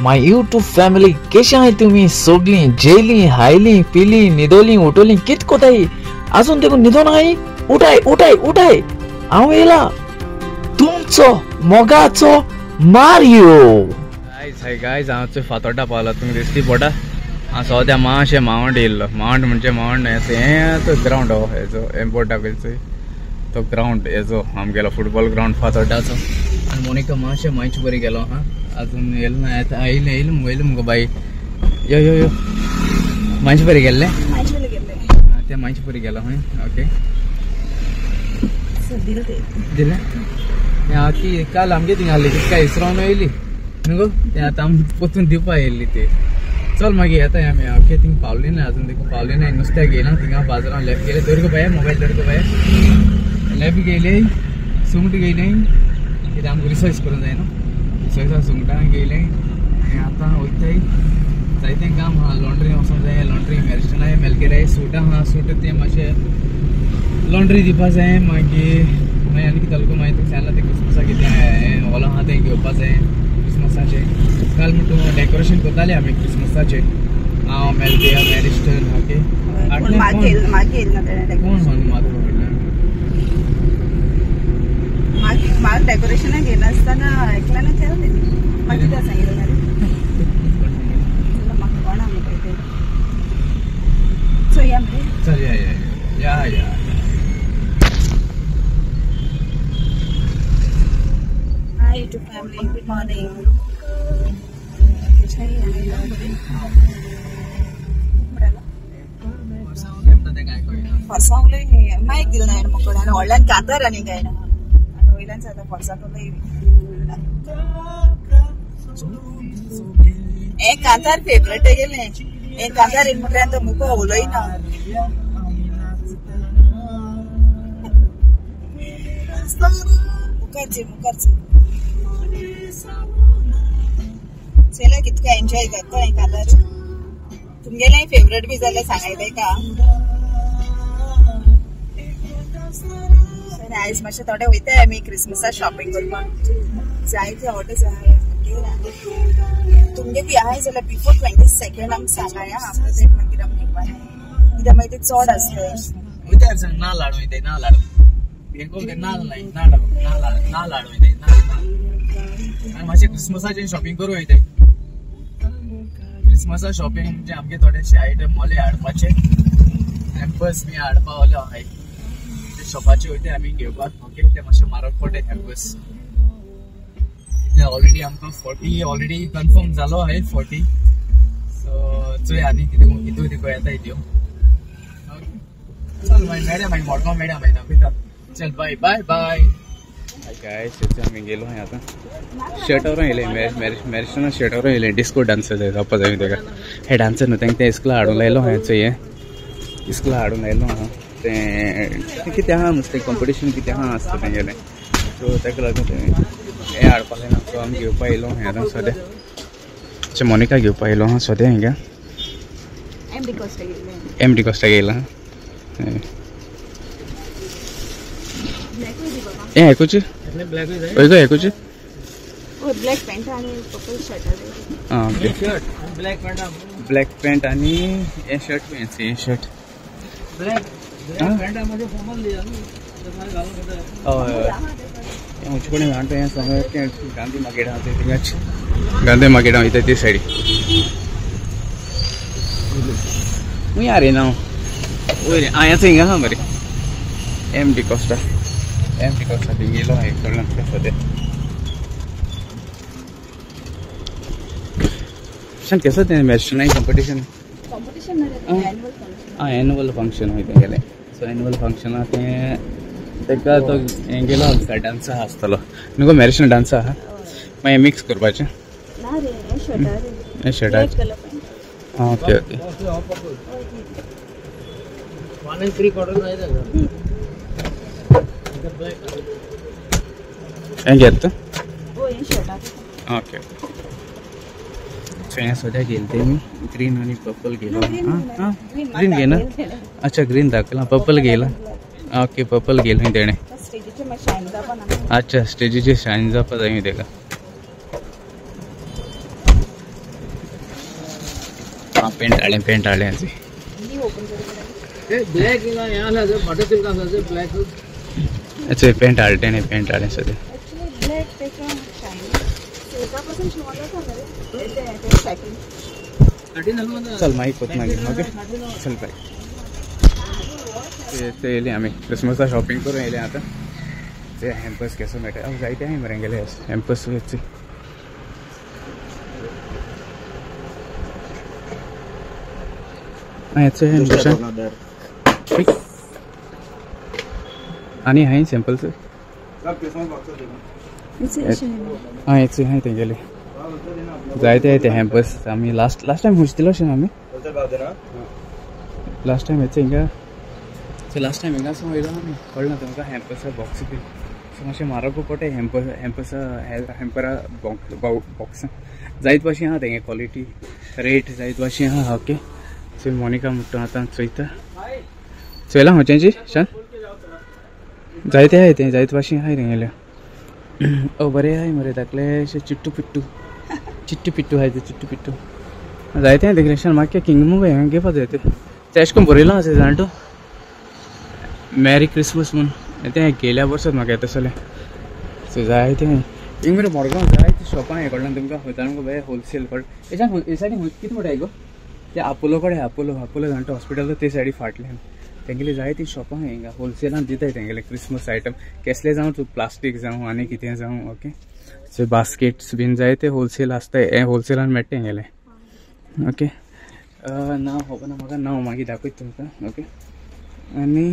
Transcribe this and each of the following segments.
My YouTube family केशे आहाय तुमी सगळीं जेली हायली पिली न्हिदोली उठोली कित कोताय आजून देखून न्हिदोन आहाय उठाय उठाय उठाय हांव येयला तुमचो मोगाचो मारियो। गायज हाय गायज हांव फातोड्डा पावला तुमकां दिसती पोटा। हांव सद्या मातशें मावंड येयल्लो। मावंड म्हणजे मावंड हें तो ग्रावंड हो हेजो हें बोट दाखयलो तो ग्रावंड हेजो आमगेलो फुटबॉल ग्रावंड फातोड्डाचो। आनी मोनिका मातशें मांयचे बरी गेलो हा अजून येयलें ना येयलें येयलें मुगो येयलें मुगो बाई यो यो यो मांयचे बरी गेल्लें तें मांयचे बरी गेलो हय ओके दिलें हांव की काल आमगे थिंगा आहली कितका इसरोन येयली न्हू गो तें आतां आमी पोतून दिवपा येयल्ली ती। चल मागीर येता आमी ओके थिंग पावली ना अजून देखून पावली ना नुस्त्याक येयला थिंगा बाजारान लेप गेले दर गो बाय मोबायल दर गो बाय लेप गेले सुंगट गेले कित्याक आमकां रिसर्च करूंक जाय न्हू रिसर्चा सुंगटां गेले आनी आतां वयताय जायतें काम आहा लॉन्ड्री वचोंक जाय लॉन्ड्री मॅरिस्टनाय मेलकेराय सूट आहा सूट तें मातशें लॉन्ड्री दिवपा जाय। मागीर मागीर आनी कितें जालें मागीर तुका सांगलां तें क्रिसमसाक कितें ओलो आहा तें घेवपा जाय क्रिसमसाचें। काल म्हण तूं डेकोरेशन करताले आमी क्रिसमसाचें हांव मेलकेया मॅरिस्टन ओके कोण म्हाका म्हाका डेकोरेशनाक घेनासतना एकल्यान केलें म्हाका कितें सांगिल्लें म्हाका कोणा म्हणटा तें चोया मरे चल या या या या। Hi YouTube family, good morning. फरसांगले मायक दिलं नाही मग आणि व्हडल्यान कातर आनी काय ना आनी वयल्यान आतां फरसां हें कांतार फेवरेट गेलें हें कांतार येयलें म्हटल्यार तो मुको उलयना। मुखारचे मुखारचे चला कितका एन्जॉय करता हें कांतार तुमगेलें फेवरेट बी जाल्यार सांगायलें का। आयज मातशें थोडे वयताय आमी क्रिसमसाक शॉपिंग करपाक जायते ऑर्डर्स आहाय तुमगे बी आहाय जाल्यार बिफोर 22 आमकां सांगाय आमकां ते मागीर आमी घेवपा कित्याक मागीर ते चड आसले। वयताय सांग नाल हाडूं वयताय नाल हाडूं नाल नाल नाल हाडूं वयताय नाल नाल आनी मातशें क्रिसमसाचें शॉपिंग करूं वयताय। क्रिसमसा शॉपिंग म्हणजे आमगे थोडेशे आयटम मोले हाडपाचे हॅम्पर्स बी हाडपा ओले आहाय ते शॉपाचे वयताय आमी घेवपाक ओके ते मातशें म्हारग पडटा हॅम्पर्स। ऑलरेडी आमकां 40 ऑलरेडी कन्फर्म जालो आहे 40 सो चोय आनी कितें कितू कितें येताय त्यो चल मागीर मेळया मागीर मडगांव मेळया मागीर दाखयता चल बाय बाय बाय। हाय गायस आमी गेलो हांवें आतां शर्टावर येयलें मॅरिस्टना शर्टावर येयलें डिस्को डान्सर जावपा जाय तेका हे डान्सर न्हू तांकां तें इस्कुला हाडून लायलो हांवें चोय हें इस्कुला हाडून लायलो हांव तें कितें आहा नुस्तें कॉम्पिटिशन कितें आहा आसता तेंगेलें सो ताका लागून तें हें हाडपा जायना सो आमी घेवपा येयलो हांवें आतां सद्या अशें मोनिका घेवपा येयलो आहा सद्या हिंगा एम डी कोस्टा येयला हें आयकुचें हय गो आयकुचें ब्लॅक पॅन्ट आनी पर्पल शर्ट आं ओके ब्लॅक पॅन्ट आनी हें शर्ट हें शर्ट हय हय उंचे कडेन घाण हें सगळें गांधी मार्केट आहा तें थिंगाच गांधी मार्केट वयता ते सायडी खंय आरे ना वयर आं हें हिंगा आहा मरे एम डी कोस्टा थिंग येयलो हांवें कळ्ळें तुका सद्या केसो तें मॅरिस्टनाय कॉम्पिटिशन आं एनुअल फंक्शन वयता तेंगेलें सो एनुअल फंक्शना तें तेका तो हें गेलो आसता डान्स आहा आसतलो न्हू गो मॅरिस्टन डान्स आहा मागीर मिक्स करपाचें हें शर्टार आं ओके ओके हें घेत ओके सो हें सद्या घेयलें तेमी ग्रीन आनी पर्पल घेयला आं ग्रीन घेयना अच्छा ग्रीन दाखयला पर्पल घेयला ओके पर्पल घेयला तेणें अच्छा स्टेजीचेर शायन जावपा जाय तेका। हां पेंट हाडलें पेंट हाडलें अच्छा पेंट हाडलें न्ही पेंट हाडलें सद्या. चल मागीर कोत मागीर ओके चल बाय. ते येयली आमी क्रिसमसा शॉपिंग करून येयले आतां. ते हॅम्पर्स केसो मेळटा जायते आहाय मरे गेले हॅम्पर्स. आनी हांवें सॅम्पल्स आं हेच हांवें तेंगेले जायते आहाय ते हॅम्पर्स. आमी लास्ट लास्ट टायम खंयचे दिलो अशें आमी लास्ट टायम हेच हिंगा. सो लास्ट टायम हिंगासून वयलो आमी कळना तुमकां हॅम्पर्सा बॉक्स बी. सो मातशें म्हारग पडटा हॅम्पर हॅम्पर्सा हॅम्परा बॉक्सां जायत भाशेन आहा तेंगे क्वॉलिटी रेट जायत भाशेन आहा. ओके सो मोनिका म्हणटा आतां चोयता चोयला खंयचेंची शान जायते आहाय तें जायत भाशेन आहाय तेंगेले. ओ बरें आहाय मरे धाकले अशें चिट्टू पिट्टू चिट्टू पिट्टू आहाय ते चिट्टू पिट्टू जायते आहाय तेंगेले. शान म्हाका किंग मुगो हांवें घेवपा जाय तें अशें करून बरयलां आसा जाण तूं मॅरी क्रिसमस म्हूण. तें गेल्या वर्सात म्हाका येता जालें. सो जायते हिंग मरे मडगांव जायते शॉपां हें कळना तुमकां खंयच्यान मुगो बरें होलसेल कळ हेच्यान हे सायडीन कितें म्हणटा गो ते आपोलो कडेन आपोलो आपोलो जाणटो हॉस्पिटल ते सायडी फाटल्यान तेंगेली जायती शॉपां हिंगा होलसेलान दिताय तेंगेले क्रिसमस आयटम केसले जावं तूं प्लास्टीक जावं आनी कितें जावं. ओके सो बास्केट्स बीन जायते होलसेल आसता हें होलसेलान मेळटा तेंगेले. ओके नांव खबर ना म्हाका नांव मागीर दाखयता तुमकां. ओके आनी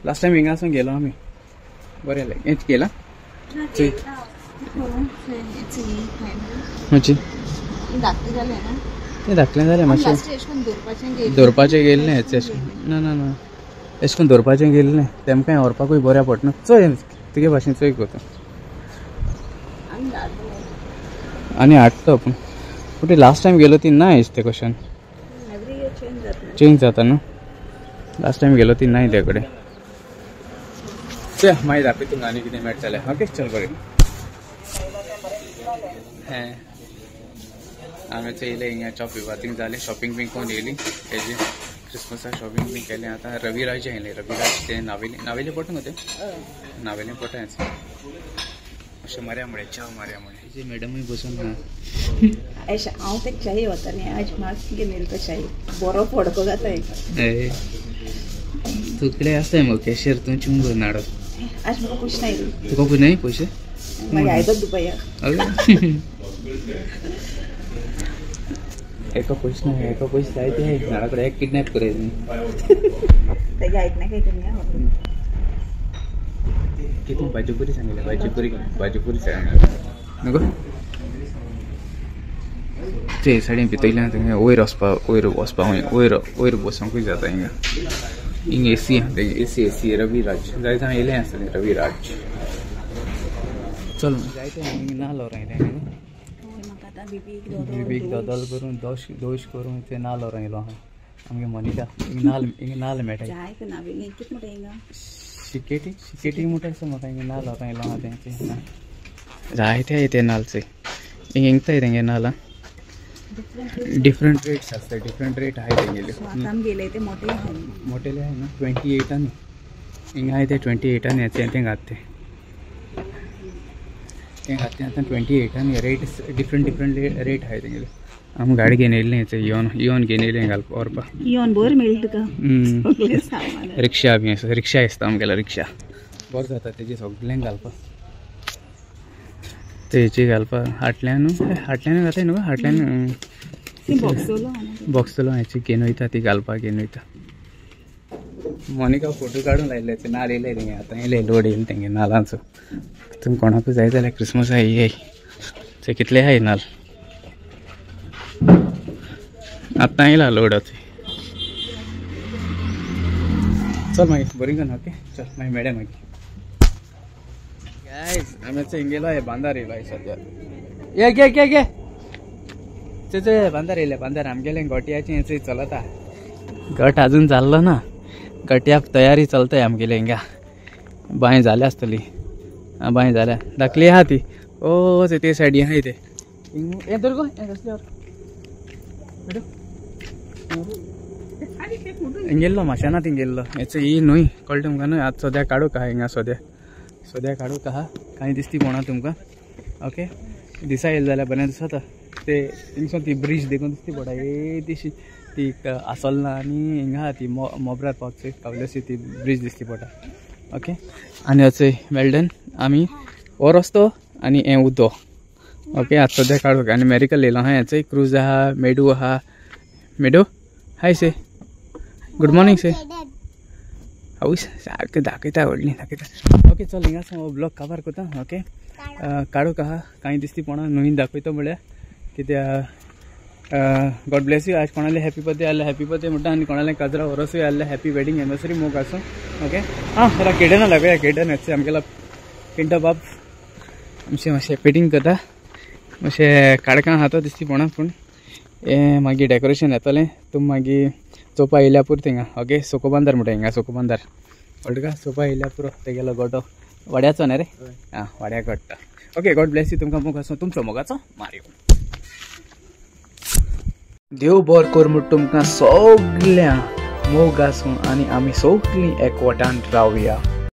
लास्ट टायम हिंगासून गेलो आमी बरें जालें हेंच गेला खंयची तें धाकलें जालें मातशें दवरपाचें गेल्लें हें ना ना ना अशें करून दवरपाचें गेल्लें तेमकां व्हरपाकूय बऱ्या पडना. चोय तुगे भाशेन चोय गो तूं आनी हाडटा पूण पूण ते लास्ट टायम गेलो ती ना हेच ते क्वेशन चेंज जाता न्हू. लास्ट टायम गेलो ती ना त्या कडेन. चल मागीर दाखय तुमकां आनी कितें मेळटा जाल्यार. ओके चल बरें. हें आमी येयले हिंगा च्या पिवपा थिंग जालें शॉपिंग बीन करून येयली हेजी क्रिसमसा शॉपिंग बीन केलें. आतां रविराज येयलें रविराज तें नावेली नावेली पडटा न्हू तें नावेली पडटा अशें मारया म्हळें च्या मारया म्हळें. हेजी मॅडमूय बसून आहा. अशें हांव तें च्याय वता न्ही आज म्हाका घेवन तो च्याय बरो फडको जाता. तुकडे आसताय मगो कॅशियर तूं चिंग नाडो आज म्हाका पयशे नाय. तुका पयशे नाय पयशे मागीर आयदो दुबया एका पयशे ना एका पयशे जाय ते झाडा कडेन एक किडनॅप करय. तेगे आयकना काय तुमी कितें भाजीपुरी सांगिल्लें भाजीपुरी भाजीपुरी सांगिल्लें न्हू गो. ते सायडीन भितरल्यान थंय वयर वचपा वयर वचपा वयर वयर बसोंकूय जाता हिंगा. हिंग एसी आहा तेंगे एसी एसी रविराज जाय जाण येयलें आसता तें रविराज. चल जायते हिंग नाल्ल व्हरोंक येयलें बिबीक दोदोल करून दोश दोश करून ते नाल्ल व्हरोंक येयलो आहा आमगे मोनिका. हिंग नाल्ल हिंग नाल्ल मेळटा शिकेटी शिकेटी म्हणटा दिसता म्हाका. हिंग नाल्ल व्हरोंक येयलो आहा तेंचे जायते ते नाल्लचे हिंग हिंगताय तेंगे नाल्ल डिफरंट रेट्स आसता डिफरंट रेट आहाय तेंगेले. ते मोठे मोटेले आहाय न्हू 28 हिंगा आहाय ते 28 हें तें घात तें घातलें आतां 28 रेट डिफरंट डिफरंट रेट आहाय तेंगेले. आमी गाडी घेवन येयल्लें येवन येवन घेवन येयलें घालपा व्हरपा येवन बरें मेळटा तुका रिक्षा बी आसा रिक्षा आसता आमगेलो रिक्षा बरें जाता तेजी सगळ्यांक घालपा तेजी घालपा हाटल्यान हाटल्यान घाताय न्हू हाटल्यान बॉक्सलो हेची घेवन वयता ती घालपाक घेवन वयता. मोनिका फोटो काडून लायले ते नाल येयले तेंगे आतां येयले लोड येयले तेंगे नालांचो. तुमी कोणाकूय जाय जाल्यार क्रिसमसा येय ते कितले आहाय नाल आतां येयला लोड आतां. चल मागीर बरी कर. ओके चल मागीर मेळया मागीर. गायज आमी आतां हिंग गेलो बांदार येयलो सद्या. ये घे घे घे ते बांदार येयले बांदार आमगेले गोट्याचें चलता गट अजून जाल्लो ना गट्याक तयारी चलताय आमगेले हिंगा. बांय जाल्या आसतली बांय जाल्या धाकली आहा ती ओ ते सायडी आहाय ते. हें धर गो हें कसलें बेटू हिंगेल्लो माशेनात हिंगेल्लो हेचो ही न्हय कळटा तुमकां न्हय. आतां सद्या काडूंक आहा हिंगा सद्या सद्या काडूंक आहा कांय दिसती पळोवना तुमकां. ओके दिसा येयले जाल्यार बरें दिसता ते थिंगसून ती ब्रिज देखून दिसती पडटा येदीशी ती आसोलना आनी हिंगा ती मोब्रार पावचे पावल्याशी ती ब्रिज दिसती पडटा. ओके आनी अचय वेल्डन आमी हो रस्तो आनी हें उदो. ओके आतां सद्या काडूंक आनी मेरिकल येयलो आहा. हेचोय क्रूज आहा मेडू आहा. मेडू हाय से गुड मॉर्निंग से. आवय सारकें दाखयता व्हडली दाखयता. ओके चल हिंगा हो ब्लॉग काबार करता. ओके काडूंक आहा कांय दिसती पळोवना न्हय दाखयता म्हळ्यार कित्याक गॉड ब्लेस you. आज कोणाले हॅपी बर्थडे आसल्यार हॅपी बर्थडे म्हणटा आनी कोणाले काजरा वरसूय आसल्यार हॅपी वेडिंग एनिवर्सरी मोग आसूं. ओके आं जरा केडना लागया केडन येतचे आमगेलो पिंटो बाब आमचें मातशें पेंटींग करता मातशें काडकां आहा तो दिसती पळोवना पूण हें मागीर डेकोरेशन येतलें तूं मागीर चोपा येयल्या पुरो थिंगा. ओके सोकोबांदार म्हणटा हिंगा सोकोबांदार कळटा का सोपा येयल्या पुरो तेगेलो गोटो वाड्याचो न्ही रे आं वाड्या gota. Okay God Blaise you. तुमकां मोग आसूं तुमचो मोगाचो मारियो. देव बरो कर म्हूण तुमकां सगळ्यां मोग आसूं आनी आमी सगळीं एकवटान रावया.